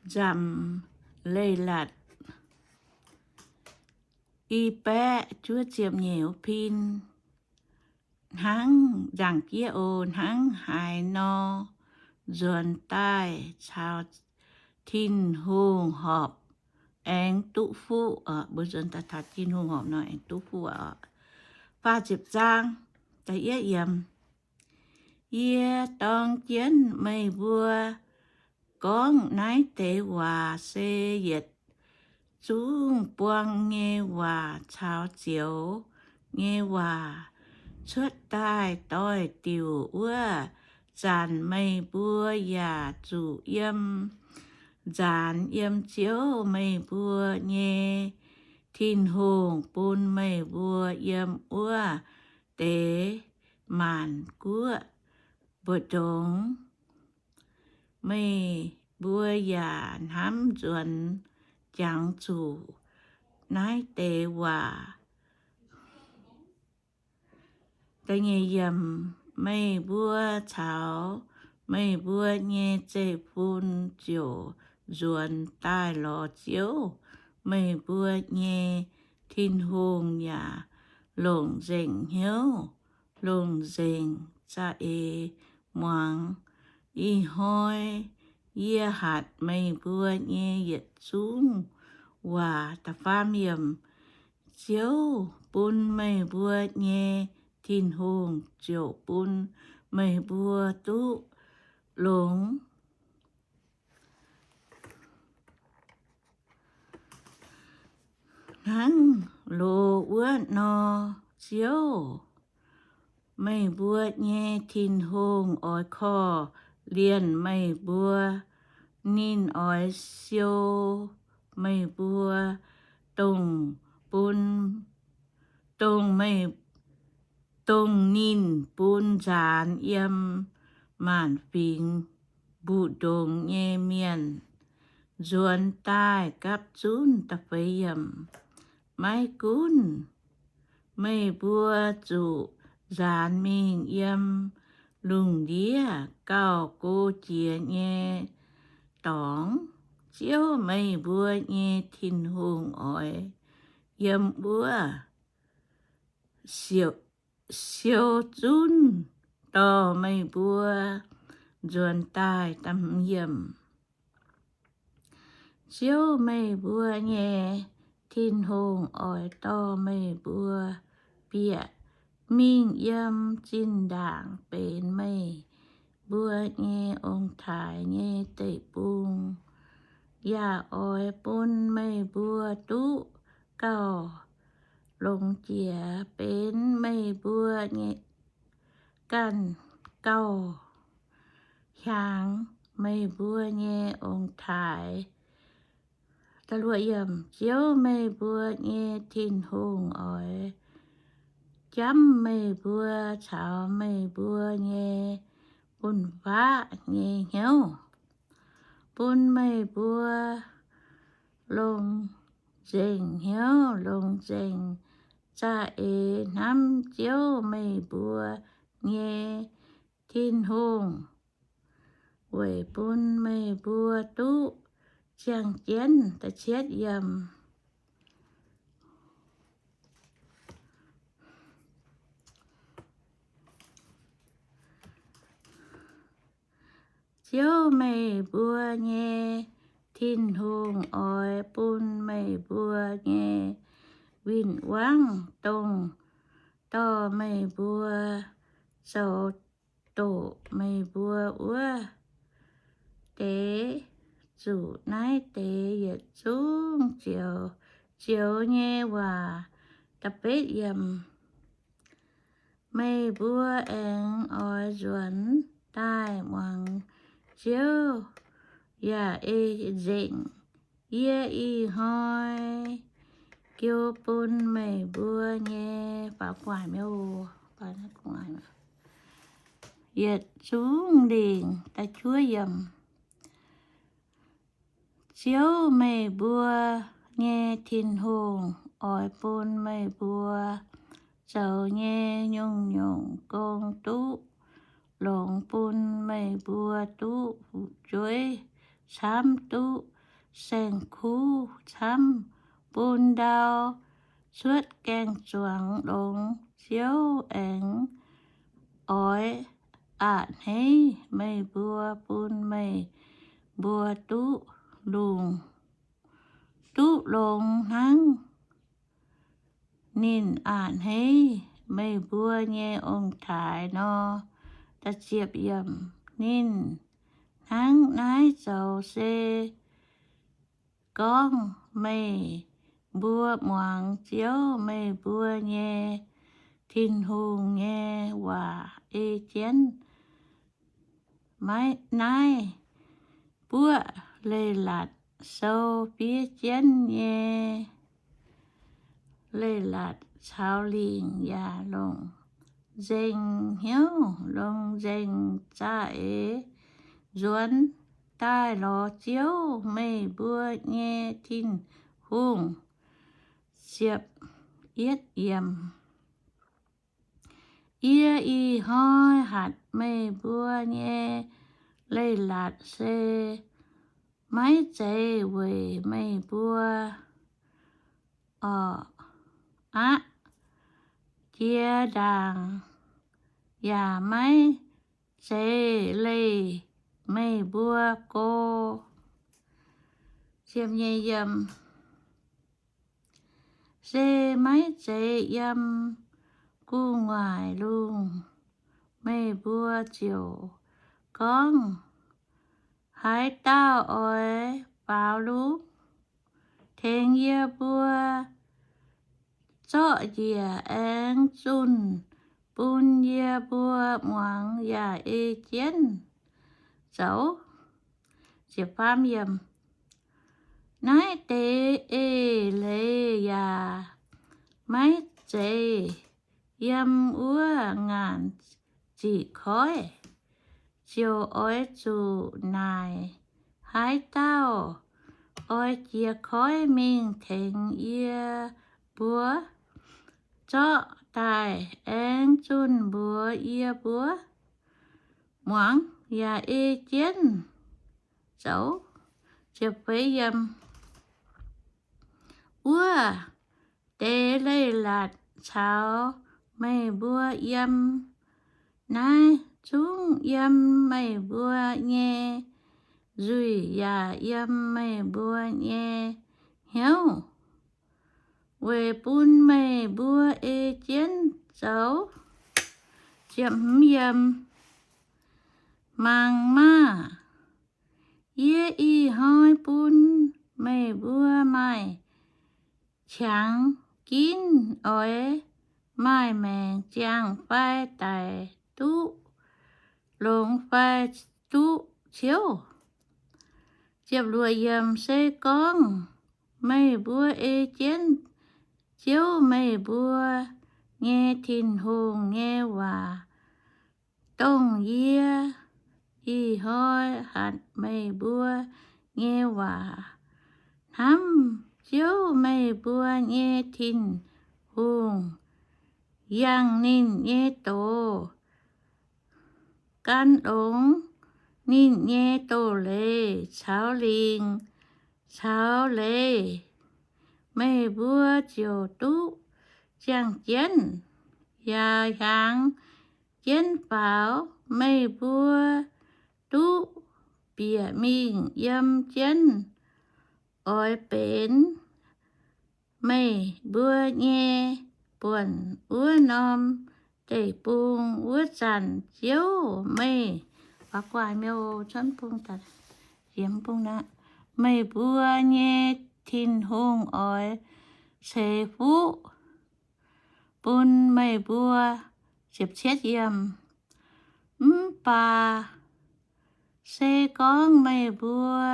nzamc leiz-latc i baeqv juov ziepc nyeic pin. Hnangv nzaangc jieqv oc, hnangv haaix nor nzuonx daaih caux Tin-Hungh horpc aengx duqv fuqv. Mbuo nzuonx daaih caux Tin-Hungh horpc nor aengx duqv fuqv oc. Faah ziepc zaang, da'yietv yiemc. Yie dorng jienv meih mbuo gorngv naaiv deix waac se yietc zungv buang nyei waac caux zioux nyei waac cuotv daaih doix-diuc wuov zanc meih mbuo yaac zuqc yiem nzaanx yiem Ziouv, meih mbuo nyei Tin-Hungh, bun meih mbuo yiem wuov deix maanc guoqv mbu'ndongx. Meih mbuo yaac hnamv nzuonx jangx zuqc naaiv deix waac. Meih mbuo caux meih mbuo nyei zeiv-fun ziouc nzuonx daaih lorz Ziouv, meih mbuo nyei Tin-Hungh, yaac longc nzengc hnyouv, longc nzengc za'eix muangx. Ih hnoi yie hatc meih mbuo nyei yietc zungv waac. Da'faam yiemc. Ziouv bun meih mbuo nyei Tin-Hungh ziouc bun meih mbuo duqv longx hnangv loz wuov nor. Ziouv, meih mbuo nyei Tin-Hungh, oix korv-lienh meih mbuo. Ninh oix siou meih mbuo, dongh bun, dongh meih, dongh ninh bun nzaanx yiem maanc fingx mbu'ndongx nyei mienh nzuonx daaih gapv zunv. Da'feix yiemc. Maiv gunv meih mbuo zuqc nzaanx mingh yiem lungh ndiev gauh go jiex nyei dorngx, Ziouv, meih mbuo nyei Tin-Hungh, oix yiem wuov siou zunv dorh meih mbuo nzuonx daaih. Ziouv, meih mbuo nyei Tin-Hungh, oix dorh meih mbuo bieqc mingh yiem zinh ndaangc benx meih mbuo nyei ong-taaix nyei deic-bung, yaac oix bun meih mbuo duqv gauh longx jiex benx meih mbuo nyei, ganh gauh hiaangx meih mbuo nyei ong-taaix. Ziouv, meih mbuo nyei Tin-Hungh, oix jamv meih mbuo caux meih mbuo nyei fun-faqv nyei hnyouv, bun meih mbuo longc nzengc hnyouv, longc nzengc za'eix hnamv Ziouv, meih mbuo nyei Tin-Hungh, weic bun meih mbuo duqv ziangh jienv. Ziouv, meih mbuo nyei Tin-Hungh, oix bun meih mbuo nyei win-wangv, dongh dorh meih mbuo zoux doqc meih mbuo wuov deix, zuqc naaiv deix yietc zungv zioux, zioux nyei waac. Meih mbuo aengx oix nzuonx daaih muangx Ziouv, yaac ei nzengc yie ih hnoi jiu bun meih mbuo nyei, yietc zungv lingc. Ziouv, meih mbuo nyei Tin-Hungh, oix bun meih mbuo zoux nyei nyungc-nyungc gong duqv longx, bun meih mbuo duqv fu'jueiv camv, duqv saeng-kuv camv bun ndau cuotv gaeng-zuangx longx. Ziouv aengx oix a'hneiv meih mbuo, bun meih mbuo duqv lungh, duqv longx hnangv ninh a'hneiv meih mbuo nyei ong-taaix nor. Ninh hnangv naaiv zoux se gorngv meih mbuo muangx Ziouv, meih mbuo nyei Tin-Hungh nyei waac ei jienv maiv naaiv buoqv leiz-latc sou fiev jienv nyei leiz-latc caux lingc, yaac longc nzengc hnyouv, longc nzengc za'eix nzuonx daaih lorz Ziouv, meih mbuo nyei Tin-Hungh. Ziepc yietv yiemc. Yie ih hnoi hatc meih mbuo nyei leiz-latc se maiv zeiz weic meih mbuo orqc, aqv, jiex ndaangc, yaac maiv zeiz leih meih mbuo go. Se maiv zeiz yiem gu'nguaaic lungh. Meih mbuo ziouc gorngv, haaix dauh oix faaux lungv tengx yie mbuo zorqv njiec aengx zunh bun yie mbuo muangx yaac ei jienv zoux. Naaiv deix eix leiz yaac maiv zeiz yiem wuov ngaanc ziqc koiv, ziouc oix zuqc naaic, haaix dauh oix jiez koiv mingh tengx yie mbuo zorqv daaih aengx zunh mbuox yie mbuo muangx yaac ei jienv zoux. Wuov deix leiz-latc caux meih mbuo yiem naaiv zungv yiem meih mbuo nyei nzuih yaac yiem meih mbuo nyei hnyouv, weic bun meih mbuo ei jienv zoux. Mangc maah! Yie ih hnoi bun meih mbuo maaih qangx ginv oix maaih maengc ziangh fai daic duqv longx fai duqv ciouv. Se gorngv meih mbuo ei jienv Ziouv, meih mbuo nyei Tin-Hungh, nyei waac, dongh yie ih hnoi hatc meih mbuo nyei waac, hnamv Ziouv, meih mbuo nyei Tin-Hungh, yangh ninh nyei doz, gan longx ninh nyei doz-leiz caux lingc caux leiz, meih mbuo ziouc duqv ziangh jienv yaac hiaangx jienv faaux. Meih mbuo duqv bieqc mingh yiem jienv oix benx meih mbuo nyei buonc wuov norm deic-bung. Wuov zanc Ziouv, meih, meih mbuo nyei Tin-Hungh oix ceix fuqv bun meih mbuo. Mv baac se gorngv meih mbuo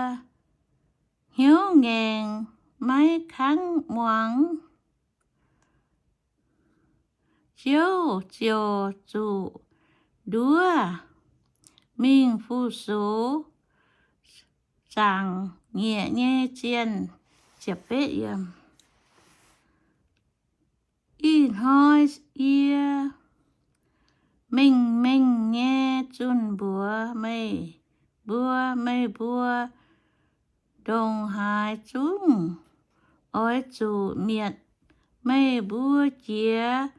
hnyouv ngaengc maiv kangv muangx, Ziouv ziouc zuqc nduov mingh fu-sux zaangc nyieqc nyei zienh. Ih hnoi yie mengh mengh nyei zunh mbuox meih mbuo, meih mbuo ndongc haaix zungv oix zuqc mietc meih mbuo jiex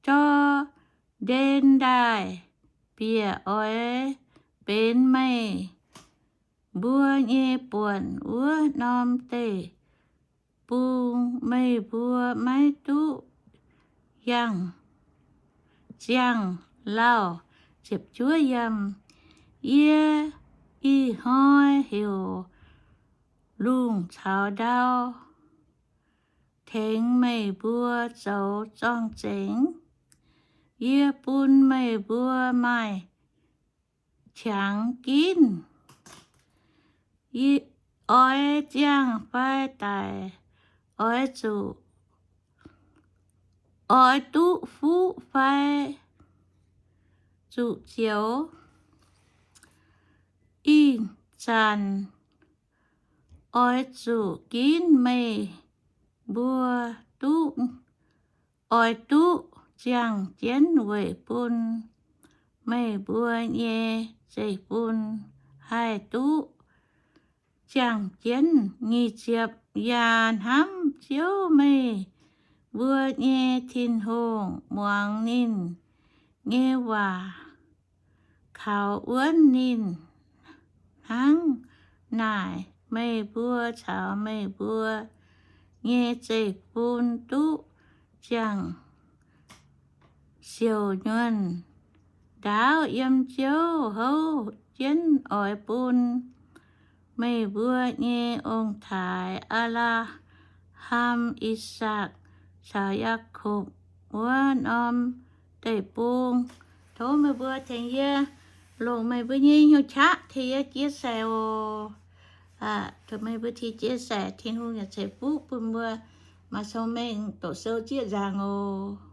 Jor^ndaen Ndaaih, bieqc oix benx meih mbuo nyei buonc wuov norm deic-bung. Meih mbuo maiv duqv yangh ziangh lauh. Yie ih hnoi heuc lungh caux ndau tengx meih mbuo zoux zorng-zengx. Yie bun meih mbuo maaih qangx ginv. Oix ziangh fai daic, oix zuqc, oix duqv fuqv fai zuqc zioux. Ih zanc oix zuqc ginv meih mbuo duqv, oix duqv ziangh jienv weic bun meih mbuo nyei zeiv-fun haih duqv ziangh jienv. Nyic ziepc, yaac hnamv Ziouv, meih mbuo nyei Tin-Hungh, muangx ninh nyei waac kaux wuonv ninh hnangv naaic, meih mbuo caux meih mbuo nyei zeiv-fun duqv ziangh siouc nyuonh ndaauv yiem Ziouv houv jienv oix bun meih mbuo nyei ong-taaix, Apc^laa^ham, I^sakc, caux Yaakopv wuov norm deic-bung. Tov meih mbuo tengx yie longc meih mbuo nyei hnyouv qaqv tengx yie chia sẻ oc. Tov meih mbuo tengx chia sẻ, Tin-Hungh yaac ceix fuqv bun mbuo maaih cong-mengh doqc sou zieqv nzaangc oc.